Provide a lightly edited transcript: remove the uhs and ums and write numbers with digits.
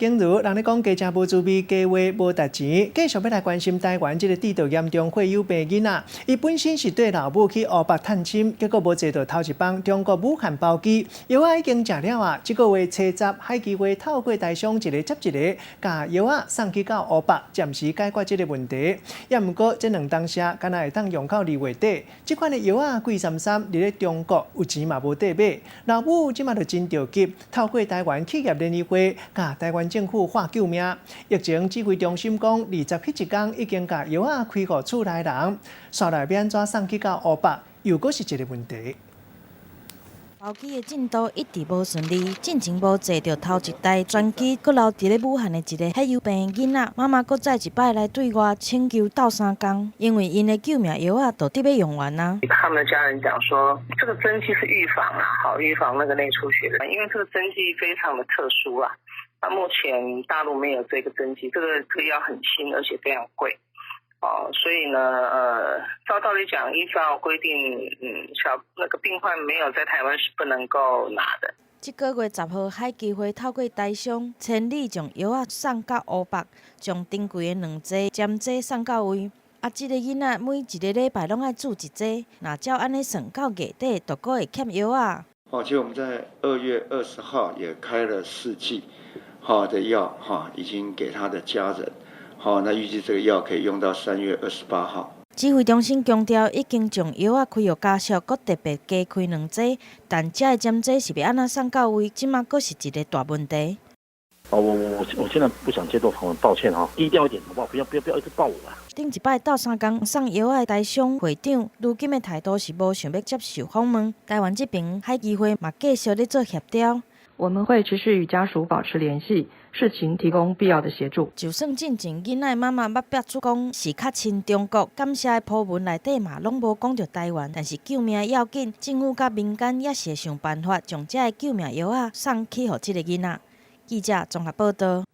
正如人咧講，雞食無滋味，雞話無值錢。繼續欲來關心台灣這个智障嚴重血友病囡仔，伊本身是綴老母去湖北探親，結果無坐著頭一班中國武漢包機，藥仔已經食了啊！這個月初十，海基會透過台商一个接一个，共藥仔送去到湖北，暫時解決這个問題。也毋過，這兩當時敢若會當用到二月底，這款的藥仔貴參參，佇咧中國有錢嘛無得買。老母這馬就真著急，透過台灣企業聯誼會，共台灣政府喊救命。疫情指揮中心講，二十彼一工已經共藥仔開予厝內人，紲來欲按怎送去到湖北，又閣是一个問題。包機的進度一直無順利，進前無坐著頭一台專機，閣留佇咧武漢的一个血友病囡仔，媽媽閣再一擺來對外請求鬥相共，因為𪜶的救命藥仔都得欲用完啊。他們的家人講說，這個針劑是預防啊，好預防那個內出血的，因為這個針劑非常的特殊啊。那目前大陸沒有這個針劑，這個藥很新，而且非常貴。哦，所以呢，照道理講，依照規定，小那個病患沒有在台灣是不能夠拿的。這個月10號，海基會透過台商千里將藥仔送到湖北，將珍貴的兩劑針劑送到位。啊，這个囡仔每一个禮拜攏愛注一劑，若照按呢算到月底，就閣會欠藥仔。哦，其實我們在2月20號也開了四劑，好的藥，哈，已經給他的家人。好，那預計這個藥可以用到3月28號。指揮中心強調，已經將藥仔開予家屬，閣特別加開兩劑，但這个針劑是欲按怎送到位，這馬閣是一个大問題。哦，我現在不想接受訪問，抱歉哈，低調一點好不好？不要不要不要一直爆我啊！頂一擺鬥相共送藥仔的台商會長，如今的態度是無想欲接受訪問。台灣這邊海基會嘛繼續咧做協調。我們會持續與家屬保持聯繫，視情提供必要的協助。就算進前囡仔媽媽捌表出講是較親中國，感謝的鋪文內底嘛攏無講著台灣，但是救命要緊，政府佮民間也是會想辦法將這个救命藥仔送去予這个囡仔。記者綜合報道。